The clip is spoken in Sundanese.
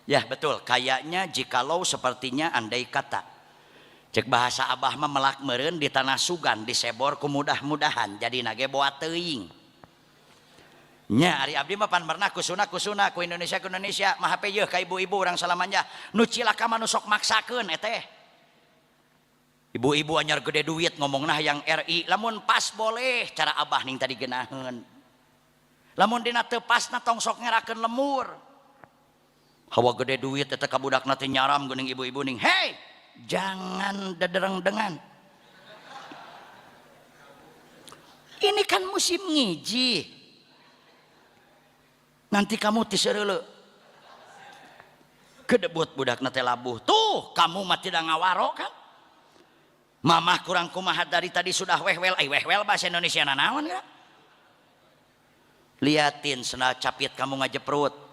Ya betul, kayaknya, jikalau, sepertinya, andai kata. Cek bahasa abah mah melak meureun di tanah sugan disebor ku mudah-mudahan jadi nage boa teuing. Nya ari abdi mah pan pernah kusuna kusuna ku Indonesia ku Indonesia mah HP yeuh ka ibu-ibu urang salamanja nu cilaka mah nu sok maksakeun eteh. Ibu-ibu anyar gede duit ngomongna yang RI, lamun pas boleh cara abah ning tadi geunaheun. Lamun dina teu pasna tong sok ngerakeun lemur. Hawa gede duit eta ka budakna teh nyaram geuning ibu-ibu ning. Hei, jangan dedereng dengan. Ini kan musim ngiji. Nanti kamu tisereuleu. Kedebut budakna teh labuh. Tuh, kamu mah tidak ngawaro kan? Mamah kurang kumaha dari tadi sudah wehwel, ai wehwel bahasa Indonesia nanaon ya? Liatin sendal capit kamu ngajeprut.